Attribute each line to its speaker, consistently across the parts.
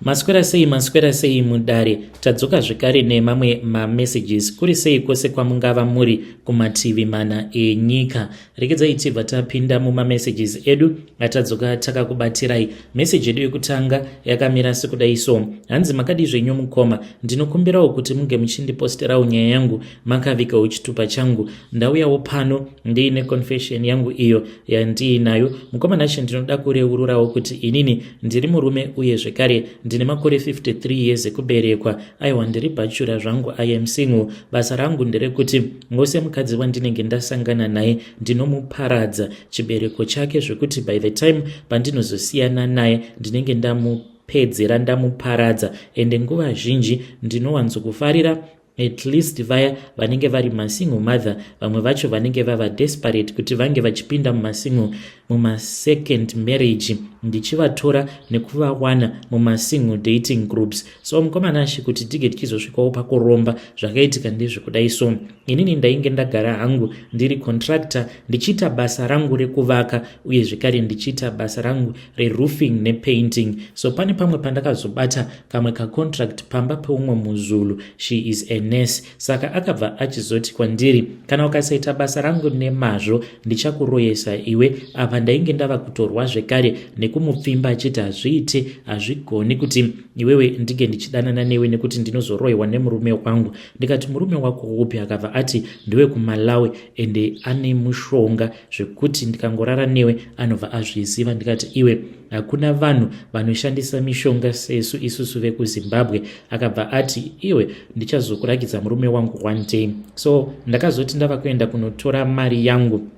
Speaker 1: Maswera sei maswera sei mudare tadzoka zvekare nemamwe mamessages kuri sei kwose kwamungava muri kumativi mana enyika regedzai tibva tapinda mumamessages edu atadzoka takakubatirai message yedu yekutanga yakamira sekudai so hanzi makadii zvenyu mukoma ndinokumbirawo kuti munge muchindiposterawo nyaya yangu makavikawo chitupa changu ndauyawo pano ndiine confession yangu iyo yandiinayo mukoma Nashe ndinoda kureururawo kuti inini ndiri murume uye zvekare ndine makore 53 years ekuberekwa aiwa ndiri bhachura zvangu i am single basa rangu nderekuti ngose mukadzi wandinenge ndasangana naye ndinomuparadza chibereko chake zvekuti by the time pandinozosiyana naye ndinenge ndamupedzera ndamuparadza ende nguva zhinji ndinowanzokufarira at least vaya vanenge vari masingle mother vamwe vacho vanenge vava desperate kuti vange vachipinda mumasingle mumasecond marriage ndichivatora nekuvawana mumasingle dating groups so mukomana ashe kuti tige tichizosvikawo pakuromba zvakaitika ndezvekudai so inini ndainge ndagara hangu ndiri contractor ndichiita basa rangu rekuvaka uye zvekare ndichiita basa rangu reroofing nepainting so pane pamwe pandakazobata kamwe kacontract pamba peumwe muzulu she is a nurse saka akabva achizoti kwandiri kana ukasaita basa rangu nemazvo ndichakuroyesa iwe apa ndainge ndava kutorwa zvekare nekumupfimba achiti hazviite hazvigoni kuti iwewe ndinge ndichidanana newe nekuti ndinozoroyewa nemurume wangu ndikati murume wako upi akabva ati ndewekumalawi ende ane mushonga zvekuti ndikangorara newe anobva azviziva ndikati iwe hakuna vanhu vanoshandisa mishonga sesu isusu vekuzimbabwe akabva ati iwe ndichazokurakidza murume wangu one day so ndakazoti ndava kuenda kunotora mari yangu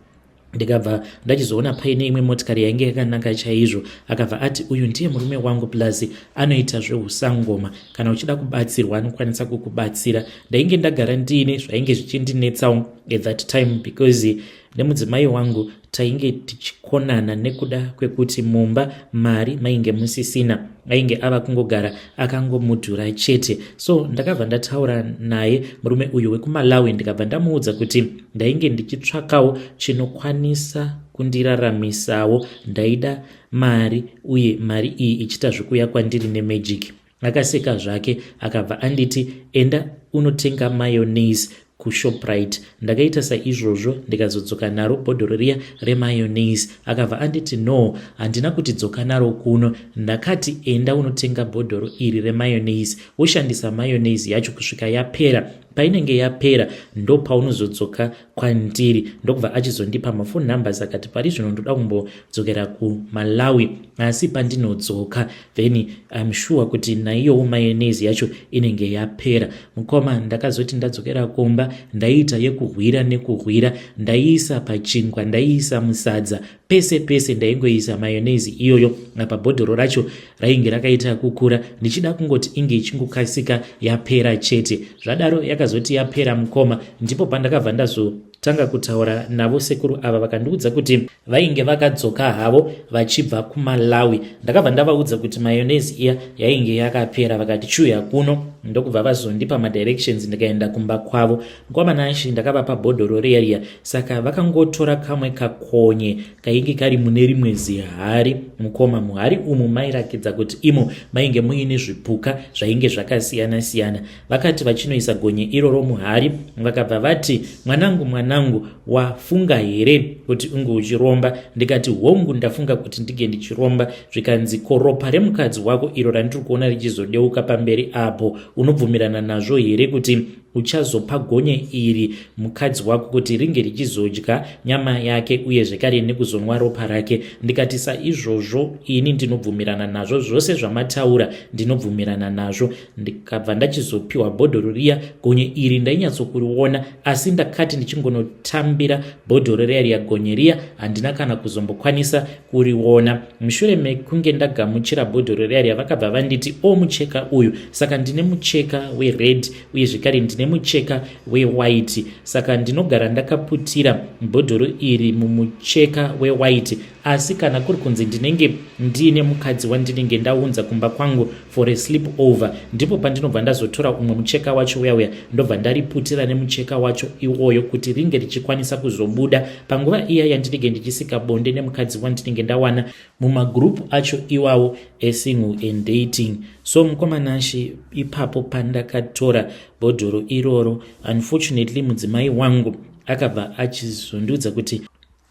Speaker 1: ndikabva ndachizoona paine imwe motikari yainge yakanaka chaizvo akabva ati uyu ndiye murume wangu plus anoita zveusangoma kana uchida kubatsirwa anokwanisa kukubatsira ndainge ndagara ndiine zvainge zvichindinetsawo at that time because nemudzimai wangu tainge tichikonana nekuda kwekuti mumba mari mainge musisina ainge ava kungogara akangomudhura chete so ndakabva ndataura naye murume uyu wekumalawi ndikabva ndamuudza kuti ndainge ndichitsvakawo chinokwanisa kundiraramisawo ndaida mari uye mari iyi ichiita zvekuuya kwandiri nemagic akaseka zvake akabva anditi enda unotenga mayonnaise kushoprite ndakaita saizvozvo ndikazodzoka naro bhodhoro riya remayonnaise akabva anditi no handina kuti dzoka naro kuno ndakati enda unotenga bhodhoro iri remayonnaise woshandisa mayonnaise yacho kusvika yapera painenge yapera ndopaunozodzoka kwandiri ndokubva achizondipa mafone numbers akati pari zvino ndoda kumbodzokera kumalawi asi pandinodzoka then im sure kuti naiyowo mayonnaise yacho inenge yapera mukoma ndakazoti ndadzokera kumba ndaiita yekuhwira nekuhwira ndaiisa pachingwa ndaiisa musadza pese pese ndaingoisa mayonnaise iyoyo apa bhodhoro racho rainge rakaita kukura ndichida kungoti inge ichingokasika yapera chete zvadaro yakazoti yapera mukoma ndipo pandakabva ndazotanga kutaura navo sekuru ava vakandiudza kuti vainge vakadzoka havo vachibva kumalawi ndakabva ndavaudza kuti mayonnaise iya yainge yakapera vakati chiuya kuno ndokubva vazondipa madirections ndikaenda kumba kwavo mukoma Nashe ndakavapa bhodhoro riya riya saka vakangotora kamwe kakonye kainge kari mune rimwe zihari mukoma muhari umu mairakidza kuti imo mainge muine zvipuka zvainge zvakasiyana siyana vakati vachinoisa gonye iroro muhari vakabva vati mwanangu mwanangu wafunga here kuti unge uchiromba ndikati hongu ndafunga kuti ndinge ndichiromba zvikanzi ko ropa remukadzi wako iro randiri kuona richizodeuka pamberi apo unobvumirana nazvo here kuti uchazopa gonye iri mukadzi wako kuti ringe richizodya nyama yake uye zvekare nekuzonwa ropa rake ndikati saizvozvo ini ndinobvumirana nazvo zvose zvamataura ndinobvumirana nazvo ndikabva ndachizopiwa bhodhoro riya gonye iri ndainyatsokuruona asi ndakati ndichingonotambira bhodhoro riya riya gonye riya handina kana kuzombokwanisa kuriona mushure mekunge ndagamuchira bhodhoro riya riya vakabva vanditi o mucheka uyu saka ndine mucheka wered uye zvekare ndine mucheka wewhite saka ndinogara ndakaputira bhodhoro iri mumucheka wewhite Asi kana kuri kunzi ndinenge ndiine mukadzi wandinenge ndaunza kumba kwangu for a sleep over, ndipo pandinobva ndazotora umwe mucheka wacho uya uya, ndobva ndariputira nemucheka wacho iwoyo kuti ringe richikwanisa kuzobuda panguva iya yandinenge ndichisika bonde nemukadzi wandinenge ndawana mumagroup acho iwawo esingle and dating. So mukomanashi, ipapo pandakatora bhodhoro iroro, unfortunately mudzimai wangu akabva achizondiudza kuti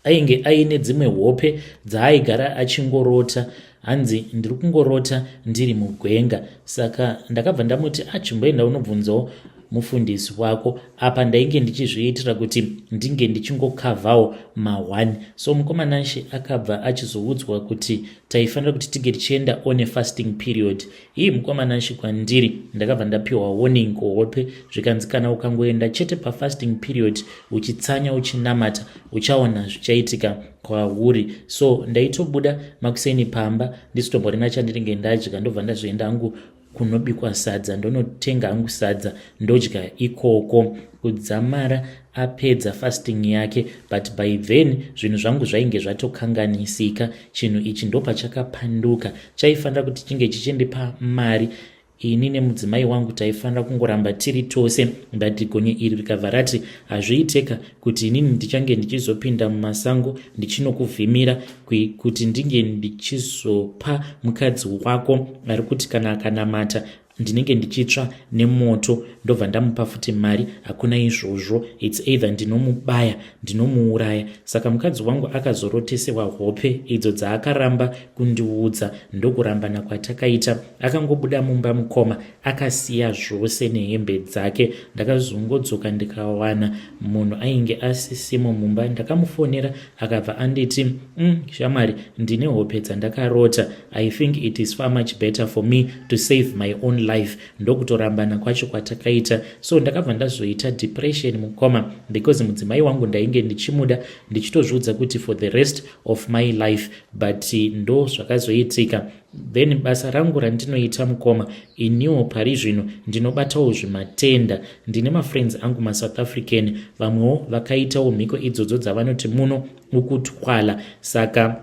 Speaker 1: ainge aine dzimwe hope dzaaigara achingorota, hanzi, "Ndiri kungorota ndiri mugwenga." Saka ndakabva ndamuti, "Achimboenda unobvunzawo mufundisi wako." Apa ndainge ndichizviitira kuti ndinge ndichingokavhawo ma1. So mukomanashe akabva achizoudzwa kuti taifanira kuti tinge tichienda on a fasting period. Ii, mukomanashe, kwandiri ndakabva ndapiwa warning kuhope, zvikanzi, "Kana ukangoenda chete pafasting period uchitsanya, uchinamata, uchaona zvichaitika kwauri." So ndaitobuda makuseni pamba ndisitomborina chandinenge ndadya, ndobva ndazoenda hangu kunobikwa sadza, ndonotenga hangu sadza, ndodya ikoko kudzamara apedza fasting yake. But by then zvinhu zvangu zvainge zvatokanganisika. Chinhu ichi ndopachakapanduka. Chaifanira kuti chinge chichindipa mari, ini nemudzimai wangu taifanira kungoramba tiri tose, but gonye iri rikabva rati, "Hazviiteka kuti inini ndichange ndichizopinda mumasango ndichinokuvhimira kuti ndinge ndichizopa mukadzi wako ari kuti kana akanamata ndinenge ndichitsva nemoto, ndobva ndamupa futi mari. Hakuna izvozvo. It's either ndinomubaya, ndinomuuraya." Saka mukadzi wangu akazorotesewa hope idzo dzaakaramba kundiudza. Ndokurambana kwatakaita. Akangobuda mumba, mukoma, akasiya zvose nehembe dzake. Ndakazongodzoka ndikawana munhu ainge asisimo mumba. Ndakamufonera, akabva anditi, Shamwari, ndine hope dzandakarota. I think it is far much better for me to save my own life." Ndokutorambana kwacho kwatakaita. So ndakabva ndazoita depression, mukoma, because mudzimai wangu ndainge ndichimuda, ndichitozviudza kuti for the rest of my life, but ndo zvakazoitika. Then basa rangu randinoita, mukoma, iniwo pari zvino ndinobatawo zvimatenda. Ndine mafriends angu maSouth African, vamwewo vakaitawo mhiko idzodzo dzavanoti muno ukuthwala, saka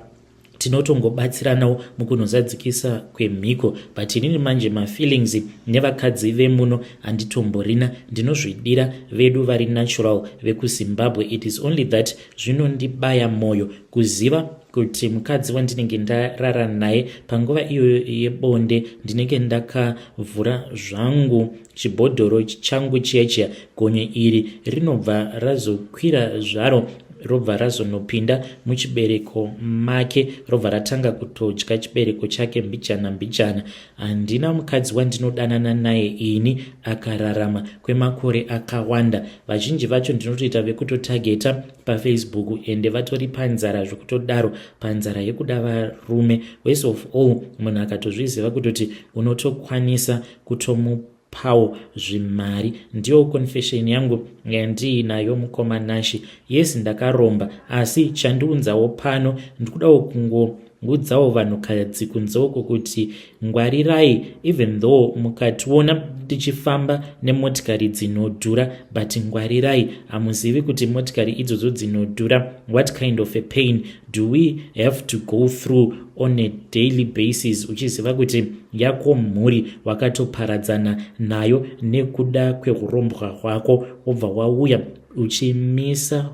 Speaker 1: tinotongobatsiranawo mukunozadzikisa kwemhiko. But inini manje mafeelings nevakadzi vemuno handitomborina. Ndinozvidira vedu vari natural vekuZimbabwe. It is only that zvinondibaya mwoyo kuziva kuti mukadzi wandinenge ndarara naye panguva iyoyo yebonde, ndinenge ndakavhura zvangu chibhodhoro changu chiya chiya, gonye iri rinobva razokwira zvaro, robva razonopinda muchibereko make, robva ratanga kutodya chibereko chake mbijana mbijana. Handina mukadzi wandinodanana naye ini akararama kwemakore akawanda. Vazhinji vacho ndinotoita vekutotageta paFacebook, ende vatori panzara zvekutodaro, panzara yekuda varume. Worst of all, munhu akatozviziva kutoti unotokwanisa kutomupawo zvimari. Ndiyo confession yangu yandiinayo, mukoma Nashi. Yes, ndakaromba, asi chandiunzawo pano, ndikudawo kungoudzawo vanhukadzi kunze uko kuti ngwarirai. Even though mukationa tichifamba nemotikari dzinodhura, but ngwarirai. Hamuzivi kuti motikari idzodzo dzinodhura, what kind of a pain do we have to go through on a daily basis, uchiziva kuti yako mhuri wakatoparadzana nayo nekuda kweurombwa hwako, wobva wauya uchimisa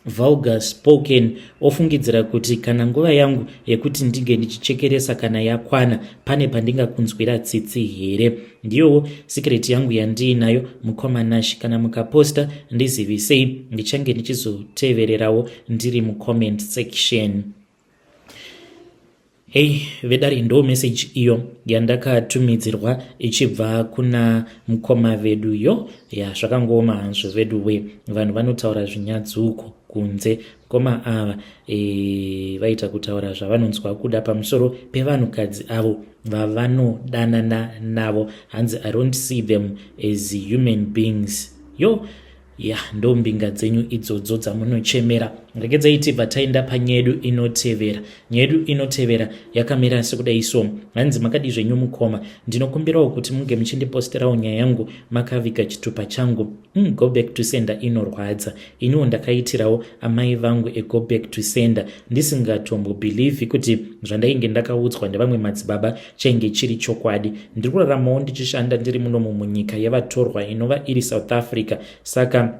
Speaker 1: vulgar spoken, ofungidzira kuti kana nguva yangu yekuti ndinge ndichichekeresa kana yakwana, pane pandingakunzwira tsitsi here? Ndiyowo secret yangu yandiinayo, mukoma Nash. Kana mukaposta, ndizivisei, ndichange ndichizotevererawo ndiri mucomment section. Hei vedare, ndo message iyo yandakatumidzirwa ichibva kuna mukoma vedu yo. Ya, zvakangooma hanzvo vedu we. Vanhu vanotaura zvinyadzuko kunze. Mukoma ava vaita kutaura zvavanonzwa kuda pamusoro pevanhukadzi avo vavanodanana navo. Hanzi, "I don't see them as human beings." Yo, ya, ndo mbinga dzenyu idzodzo dzamunochemera. Regedzai tibva taenda panyedu inotevera. Nyedu inotevera yakamira sekudai so. Hanzi makadii zvenyu mukoma, ndinokumbirawo kuti munge muchindiposterawo nyaya yangu makaviga chitupa changu. Go back to sender inorwadza. Iniwo ndakaitirawo amai vangu a go back to sender ndisingatombobhilivhi kuti zvandainge ndakaudzwa nevamwe madzibaba chainge chiri chokwadi. Ndiri kuraramawo ndichishanda ndiri munomu munyika yevatorwa inova iri South Africa. Saka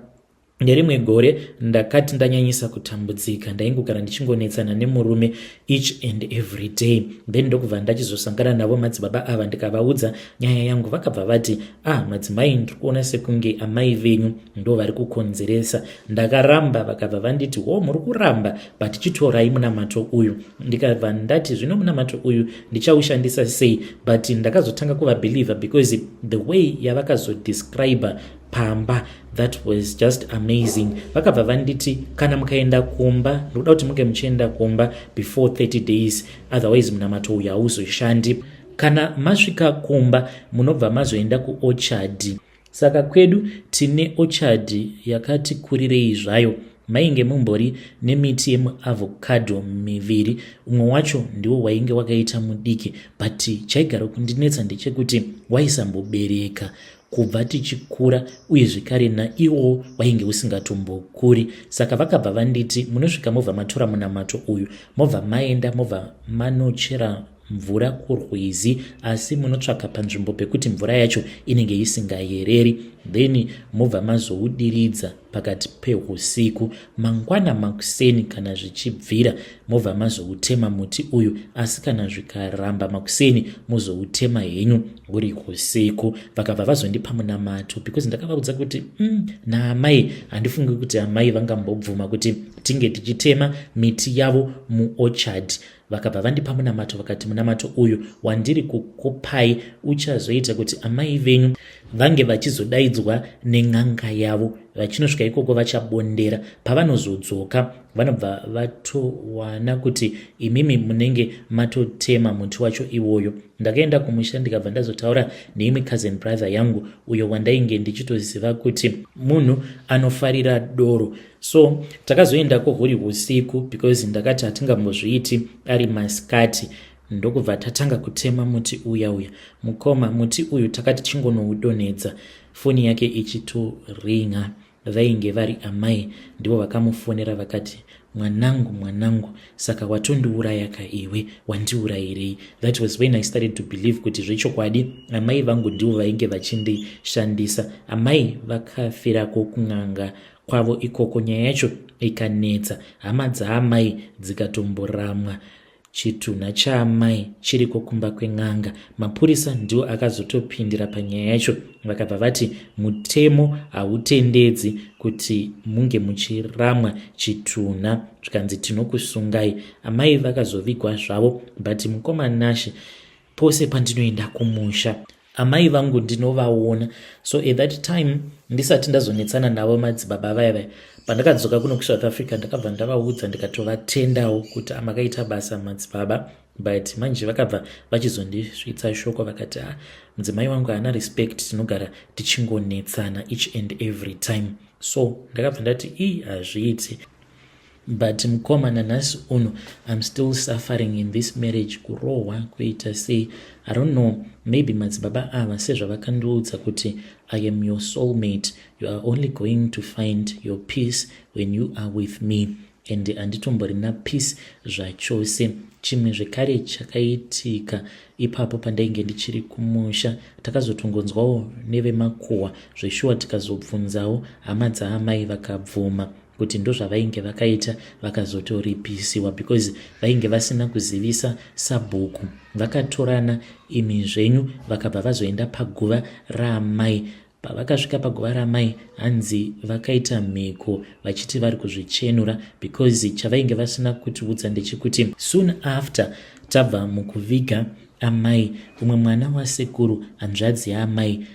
Speaker 1: nerimwe gore ndakati ndanyanyisa kutambudzika, ndaingogara ndichingonetsana nemurume each and every day. Then ndokubva ndachizosangana navo madzibaba ava, ndikavaudza nyaya yangu. Vakabva vati, "Ah, madzimai, ndiri kuona sekunge amai venyu ndo vari kukonzeresa." Ndakaramba. Vakabva vanditi, "Ho, muri kuramba, but chitorai munamato uyu." Ndikabva ndati, "Zvino munamato uyu ndichaushandisa sei?" But ndakazotanga kuvabhelievha because the way yavakazodescribe pamba, that was just amazing. Vakabva vanditi, "Kana mukaenda kumba, ndikuda kuti munge muchienda kumba before 30 days, otherwise munamato uyu hauzoshandi. Kana masvika kumba, munobva mazoenda kuorchard." Saka kwedu tine orchard yakati kurirei zvayo. Mainge mumbori nemiti yemuavocado miviri, umwe wacho ndiwo wainge wakaita mudiki, but chaigara kundinetsa ndechekuti waisambobereka kubva tichikura, uye zvekare naiwo wainge usingatombokuri. Saka vakabva vanditi, "Munosvika mobva matora munamato uyu, mobva maenda, mobva manochera mvura kurwizi, asi munotsvaka panzvimbo pekuti mvura yacho inenge isingayereri, then mobva mazoudiridza pakati peusiku. Mangwana makuseni, kana zvichibvira, mobva mazoutema muti uyu, asi kana zvikaramba makuseni, muzoutema henyu uri usiku." Vakabva vazondipa munamato because ndakavaudza kuti naamai handifungi kuti amai vangambobvuma kuti tinge tichitema miti yavo muorchard. Vakabva vandipa munamato, vakati, "Munamato uyu wandiri kukupai uchazoita kuti amai venyu vange vachizodaidzwa nen'anga yavo. Vachinosvika ikoko vachabondera. Pavanozodzoka, vanobva vatowana kuti imimi munenge matotema muti wacho iwoyo." Ndakaenda kumusha, ndikabva ndazotaura neimwe cousin brother yangu, uyo wandainge ndichitoziva kuti munhu anofarira doro. So takazoendako huri usiku because ndakati hatingambozviiti ari masikati. Ndokubva tatanga kutema muti uya uya. Mukoma, muti uyu takati chingonoudonhedza, foni yake ichitoringa. Vainge vari amai, ndivo vakamufonera. Vakati, "Mwanangu, mwanangu, saka watondiuraya ka iwe? Wandiurayirei?" That was when I started to believe kuti zvechokwadi amai vangu ndivo vainge vachindishandisa. Amai vakafirako kun'anga kwavo ikoko. Nyaya yacho ikanetsa, hama dzaamai dzikatomboramwa chitunha chaamai chiriko kumba kwen'anga. Mapurisa ndiwo akazotopindira panyaya yacho. Vakabva vati mutemo hautendedzi kuti munge muchiramwa chitunha, zvikanzi tinokusungai. Amai vakazovigwa zvavo, but mukoma Nashe, pose pandinoenda kumusha, amai vangu ndinovaona. So at that time, ndisati ndazonetsana navo madzibaba vaya vaya, pandakadzoka kuno kuSouth Africa, ndakabva ndavaudza, ndikatovatendawo kuti amakaita basa, madzibaba. But manje vakabva vachizondisvitsa shoko, vakati, "Ah, mudzimai wangu haana respect, tinogara tichingonetsana each and every time." So ndakabva ndati, "Ii, hazviiti." But mukoma, nanhasi uno I'm still suffering in this marriage. Kurohwa, kuita sei, I don't know. Maybe madzibaba ava, sezvavakandiudza kuti, "I am your soulmate. You are only going to find your peace when you are with me," and handitomborina peace zvachose. Chimwe zvekare chakaitika ipapo pandainge ndichiri kumusha, takazotongonzwawo nevemakuhwa zveshuwa. Tikazobvunzawo hama dzaamai, vakabvuma kuti ndozvavainge vakaita. Vakazotoripisiwa because vainge vasina kuzivisa sabhuku. Vakatorana imi zvenyu, vakabva vazoenda paguva raamai. Pavakasvika paguva ramai, hanzi vakaita mhiko vachiti vari kuzvichenura, because chavainge vasina kutiudza ndechekuti soon after tabva mukuviga amai, umwe mwana wasekuru, hanzvadzi yaamai,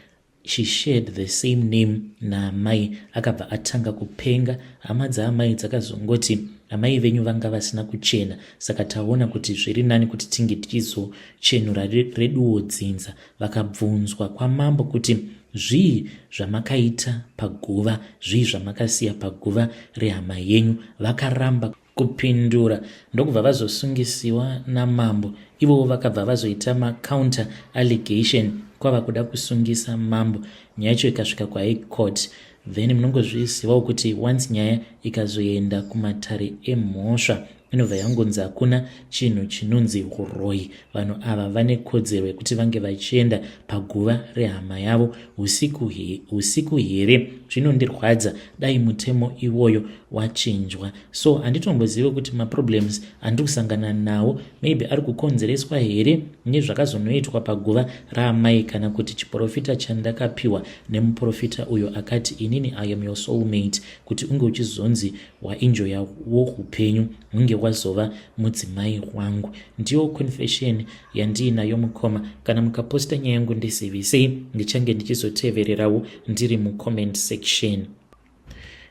Speaker 1: she shared the same name naamai, akabva atanga kupenga. Hama dzaamai dzakazongoti, "Amai venyu vanga vasina kuchena, saka taona kuti zviri nani kuti tinge tichizochenura reduwo dzinza." Vakabvunzwa kwamambo kuti Zvii zvamakaita paguva? Zvii zvamakasiya paguva rehama yenyu? Vakaramba kupindura ndokubva vazosungisiwa namambo. Ivowo vakabva vazoita macounter allegation kwava kuda kusungisa mambo. Nyaya yacho ikasvika kuHigh Court. Then munongozvizivawo kuti once nyaya ikazoenda kumatare emhosva, inobva yangonzi hakuna chinhu chinonzi uroyi. Vanhu ava vane kodzero yekuti vange vachienda paguva rehama yavo usiku, usiku here? Zvinondirwadza, dai mutemo iwoyo wachinjwa. So handitombozive kuti maproblems andiri kusangana nawo maybe ari kukonzereswa here nezvakazonoitwa paguva raamai, kana kuti chiprofita chandakapiwa nemuprofita uyo akati inini I am your soulmate, kuti unge uchizonzi waenjoyawo upenyu, hunge wazova mudzimai wangu. Ndiyo confession yandiinayo, mukoma. Kana mukaposta nyaya yangu, ndizivisei, ndichange ndichizotevererawo ndiri mucomment section.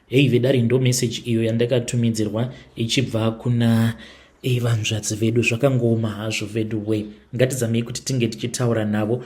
Speaker 1: Hei vedare, ndo message iyo yandakatumidzirwa ichibva kuna vanzvadzi vedu. Zvakangooma hazvo vedu we. Ngatizamei kuti tinge tichitaura navo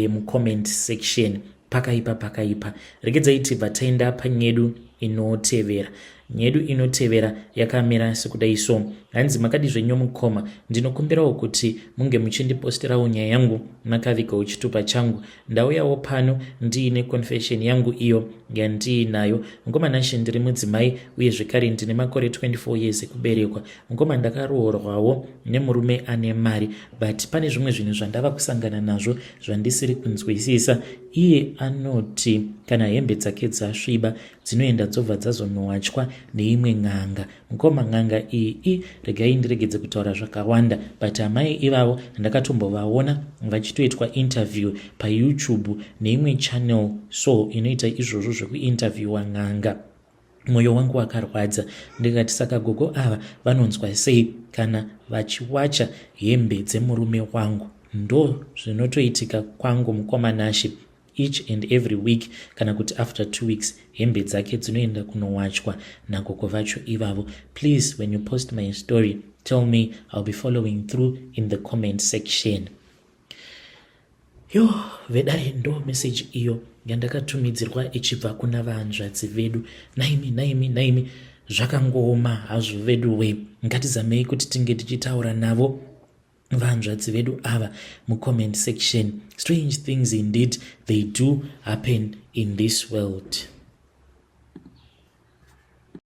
Speaker 1: mucomment section. Pakaipa, pakaipa. Regedzai tibva taenda panyedu inotevera. Nyedu inotevera yakamira sekudai so. Hanzi, "Makadi zvenyu mukoma? Ndinokumbirawo kuti munge muchindiposterawo nyaya yangu makavigawo chitupa changu. Ndauyawo pano ndiine confession yangu iyo yandiinayo. Mukoma Nashe, ndiri mudzimai uye zvekare ndine makore 24 years ekuberekwa. Mukoma, ndakaroorwawo nemurume ane mari, but pane zvimwe zvinhu zvandava kusangana nazvo zvandisiri kunzwisisa. Iye anoti kana hembe dzake dzasviba, dzinoenda dzobva dzazonowachwa neimwe n'anga. Mukoma, n'anga iyi i regai ndiregedze kutaura zvakawanda, but amai ivavo ndakatombovaona vachitoitwa interview paYouTube neimwe channel so inoita izvozvo zvekuinterviewa n'anga. Mwoyo wangu wakarwadza, ndikati, saka gogo ava vanonzwa sei kana vachiwacha hembe dzemurume wangu? Ndo zvinotoitika kwangu, mukoma Nashe. Each and every week kana kuti after 2 weeks, hembe dzake dzinoenda kunowachwa nagogo vacho ivavo. Please, when you post my story, tell me. I'll be following through in the comment section." Yo vedare, ndo message iyo yandakatumidzirwa ichibva kuna vanzvadzi vedu. Naimi, naimi, naimi, zvakangooma hazvo vedu we. Ngatizamei kuti tinge tichitaura navo vanzvadzi vedu ava mucomment section. Strange things indeed, they do happen in this world.